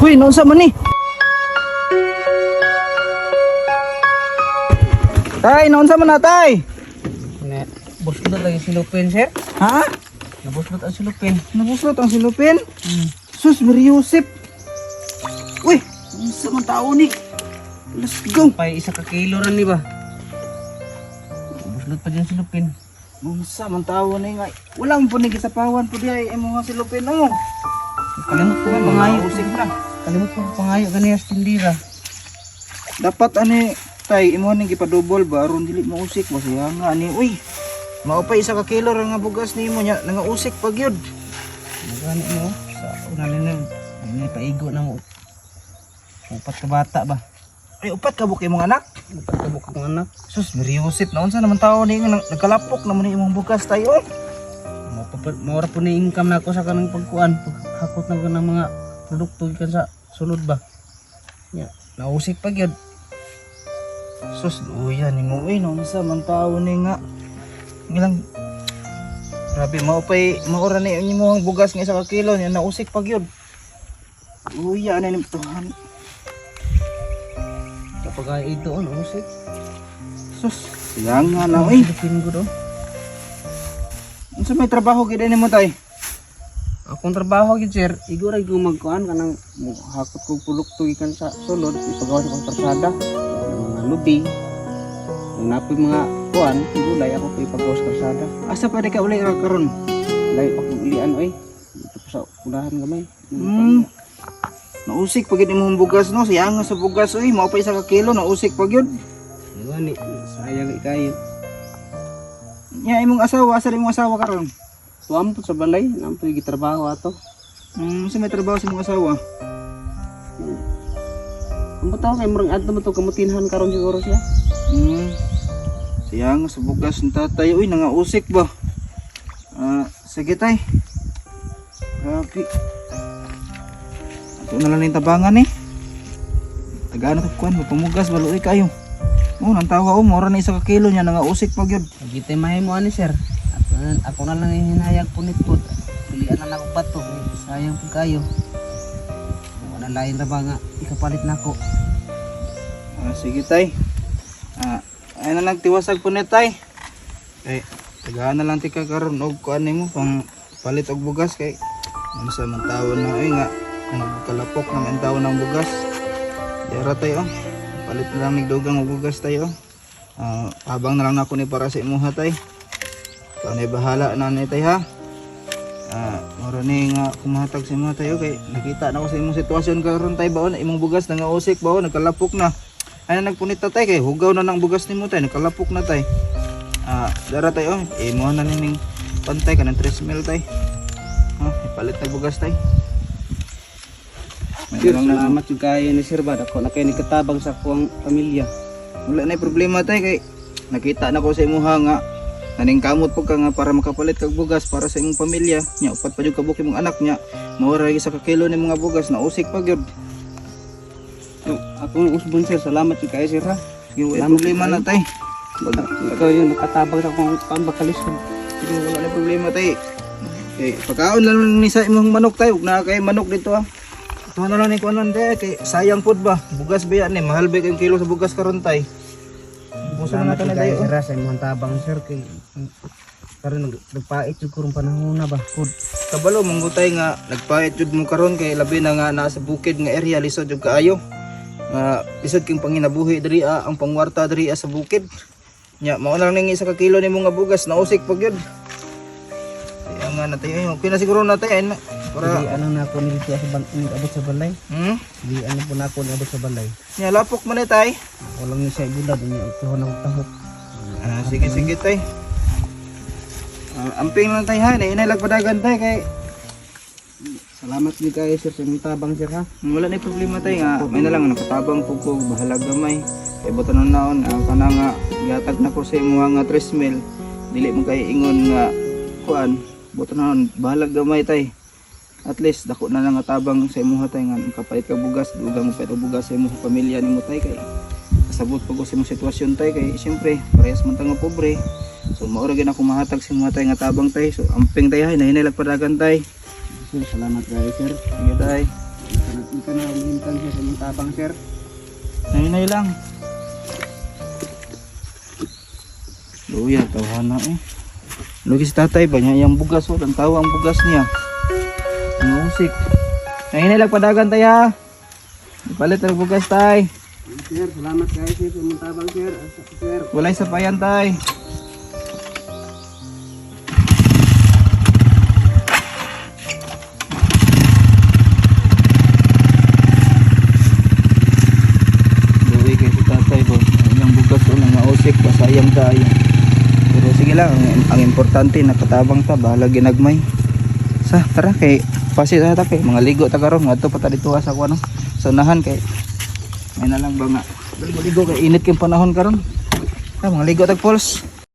Uy, naunsa man ni? Tay, naunsa man na, tay? Ne, buslot lagi silupin, sir. Ha? Nabuslot ang silupin. Nabuslot ang silupin? Sus, Mary Joseph. Uy, unsa man tao ni? Let's go. Pay isa ka kilo ran ni ba? Buslot pa dyan silupin. Unsa man tao ni nga? Wala man po ni gisapawan po diay imong nga silupin oh. Kalimot ko pangayo. Usik na. Kalimot ko pangayo ganiya sa tindira. Dapat ani tay imo ning gipadubol ba aron dili mausik ba siya nga ani uy. Mao pa isa ka kilo ra nga bugas nimo nya nangausik pa gyud. Magani mo sa una nila ni paigo na mo. Upat ka bata ba? Ay, upat ka buok imong anak. Upat ka buok akong anak. Sus, Mary Joseph, naunsa naman tao ni nga nagkalapok naman ni imong bugas tayo. Mo pa mo ra po ni income nako sa kanang pagkuan, paghakot na ko ng mga produkto gikan sa sulod ba. Nya, nausik pa gyud. Sus, luya ni mo uy, naunsa man tao ni nga. Ngilang grabe, mao pay maura ni imong bugas nga isa ka kilo nya nausik pa gyud. Luya na ni tuhan. Kapag ay ito on usik. Sus, siya nga na uy. Silupin ko do. Unsa may trabaho gid nimo, tay? Akong trabaho gid, sir, igo ra gyud magkuan kanang hakot kog produkto gikan sa sulod ipagawa sa akong karsada. Mga lubi. Kung napoy mga kuan, gulay ako pa ipagawa sa karsada. Asa pa di ka uli ra karon? Layo pa kong ulian oy. Dito pa sa unahan gamay. Nausik pa gid imong bugas no, siya nga sa bugas uy, mao pa isa ka kilo nausik pa gyud. Gani, sayang ikayo. Nya imong asawa, asa imong asawa karon? Tuam po sa balay, nampoy gitrabaho ato. Unsa may trabaho sa imong asawa? Ang butaw kay murang adto mo to kamutinhan karon siguro siya. Siya nga sa bugas ng tatay, uy, nangausik ba? Ah, sige tay. Grabe. Ato na lang yung tabangan eh. Tagaan na kuan, magpamugas, baluoy kayo. Oh, nang tawa oh, mura na isa ka kilo niya, nangausik pa gyud. Pagitay mahimo ani, sir. Ako na lang hinayag punit po. Pilian na lang ako bato. Sayang po kayo. Wala lain ra ba nga ikapalit nako. Ah, sige tay. Ah, ay na lang tiwasag po ni tay. Eh, tagaan na lang tika karon og kuan nimo pang palit og bugas kay ano sa man tawo na ay nga nagkalapok na man tawo ng bugas. Dira tayo. Oh. Palit na lang nigdugang og bugas tayo. Ah, habang na lang nako ni para sa imuha, tay. Ikaw na bahala na ni tay ha. Ah, mura ni nga kumahatag sa imuha tayo kay nakita na ko sa imong sitwasyon karon tay baon imong bugas nangausik baon nagkalapok na. Ay na nagpunit ta tay kay hugaw na ng bugas nimo tay nagkalapok na tay. Ah, dara tay oh, imuha na ning pantay kanang 3 mil tay. Ha, ipalit na bugas tay. May Sir, lang na salamat yung kayo ni sir ba. Dako na kayo ni katabang sa akong pamilya. Wala na problema tay kay nakita na ko sa imuha nga naningkamot po ka nga para makapalit kag bugas para sa imong pamilya nya upat pa jud ka buok imong anak nya mao ra sa ka kilo ni mga bugas na usik pa gyud. No, akong usbon, sir, salamat yung kayo, sir ha. Sige, wala Salamat problema na tay. Ikaw yun nakatabang sa akong pambakalisod. Sige, wala na problema tay. Kay pagkaon lang ni sa imong manok tay, ug naa kay manok dito ah. Ito na lang ni kuanon tay kay sayang pud ba. Bugas ba yan ni mahal ba kayong kilo sa bugas karon tay. Buso na Salamat nato yung na kayo tayo. sir ha, sa imong tabang, sir, kay karon nagpait jud ko rong panahon na ba. Pud kabalo manggutay nga nagpait jud mo karon kay labi na nga naa sa bukid nga area lisod jud kaayo. Nga lisod king panginabuhi diri ah, ang pangwarta diri ah, sa bukid. Nya mao na lang ning isa ka kilo nimo nga bugas nausik pag yun. Kaya nga natay ay okay na siguro natay ay na para Di ano na ako nilito sa abot sa balay. Di ano po na ako niabot sa balay. Nya lapok man ni tay. Ako lang ni siya ibulad niya ituhon ako tahok. Ah, sige sige tay. Ah, amping lang tay ha, inay lagpadagan tay kay Salamat ni kayo sir sa imong tabang, sir ha. wala na problema tay nga may na lang nakatabang pug ko bahalag gamay. Kay botanon naon ang kana nga gihatag na ko sa imuha nga 3 mil dili mo kay ingon nga kuan botanon bahalag gamay tay. At least dako na lang nga tabang sa imuha tay nga makapalit ka bugas, dugang mo palit og bugas sa imong pamilya nimo tay kay kasabot pag ko sa imong sitwasyon tay kay siyempre parehas man ta nga pobre. So mao ra gyud ako mahatag sa imuha tay nga tabang tay. So amping tay ha, hinay lagpadagan tay. Sir, salamat kayo sir. Sige tay. Dito na umintang sir sa imong tabang, sir. Nay lang. Luya, tawhana eh. Lugi si tatay ba niya iyang bugas oh, ang tawa ang bugas niya. Ang usik. Nay lang padagan tay ha. Ipalit ang bugas tay. Sir, salamat kayo sir sa imong tabang, sir. Asa ko, sir. Walay sa payan tay. Luwi kay si tatay ba. Ang bugas oh, nang mausik basayang tayo. Pero sige lang, ang importante nakatabang ta, bahala ginagmay. Sa tara kay pasi ta ta kay mga ligo ta karon ngadto pa ta dito sa kuno. Sa unahan kay may na lang ba nga. Ligo kay init kay panahon karon. Ta mga ligo tag pulse.